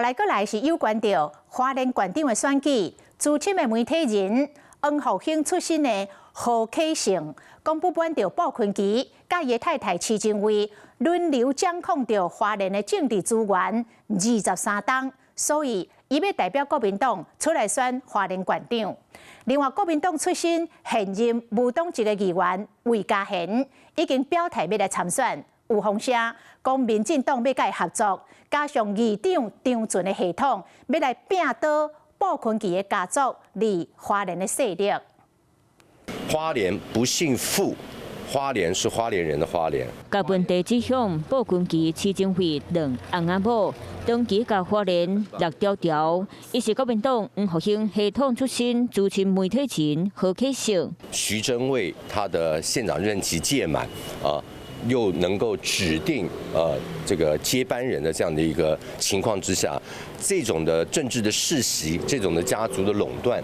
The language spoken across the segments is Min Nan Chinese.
來閣來是有關著花蓮縣長的選舉，資深的媒體人黃復興出身的何啟勝，講不滿著傅崐萁佮伊的太太徐榛蔚輪流掌控著花蓮的政治資源23冬，所以伊欲代表國民黨出來選花蓮縣長。另外，國民黨出身現任無黨籍的議員魏家賢已經表態欲來參選。有風聲講民進黨欲佮伊合作，加上議長張巡的系統，欲來摒倒傅崐萁的家族佇花蓮的勢力。花蓮不姓傅，花蓮是花蓮人的花蓮。共問題指向傅崐萁、徐榛蔚兩翁仔某，長期共花蓮搦牢牢。伊是國民黨黃復興系統出身，資深媒體人何啟勝。徐榛蔚他的縣長任期屆滿啊，又能夠指定這個接班人的這樣的一個情況之下，這種的政治的世襲，這種的家族的壟斷，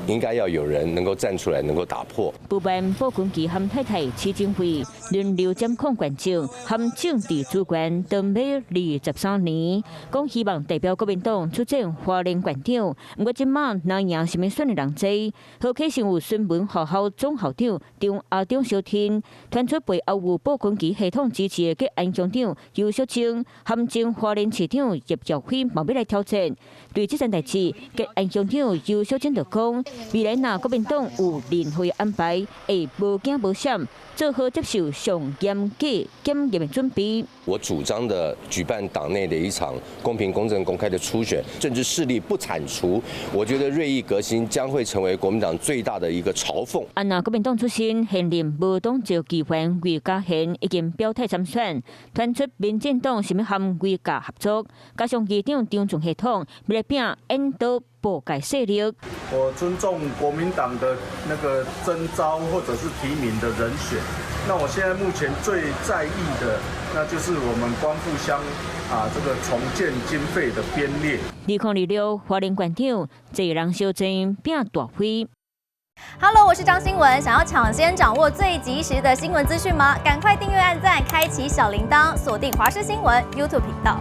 應該要有人能夠站出來，能夠打破。不滿傅崐萁和太太徐榛蔚輪流掌控縣政和政治資源，長達23年，講希望代表國民黨出戰花蓮縣長。毋過這馬若贏啥物選的人濟，何啟勝有孫文學校總校長張阿長相挺，傳出背後有傅崐萁系統支持的吉安鄉長游淑清，和前花蓮市長葉耀輝嘛欲來挑戰。對這件代誌，吉安鄉長游淑清就講，未來若國民黨有任何安排，會無驚無閃，做好接受上嚴格檢驗的準備。我主張的舉辦黨內的一場公平、公正、公開的初選，政治勢力不鏟除，我覺得銳意革新將會成為國民黨最大的一個嘲諷。啊，若國民黨出身現任無黨籍議員魏家賢已經表態參選，傳出民進黨是欲和魏家合作，加上議長張巡系統，欲來摒引導傅家勢力。我尊重國民黨的那個徵召或者是提名的人選。那我現在目前最在意的，那就是我們光復鄉啊，這個重建經費的編列。2026花蓮縣長，濟人相爭拚大飛。 Hello，我是張新文。想要搶先掌握最及時的新聞資訊嗎？趕快訂閱、按讚、開啟小鈴鐺，鎖定華視新聞 YouTube 頻道。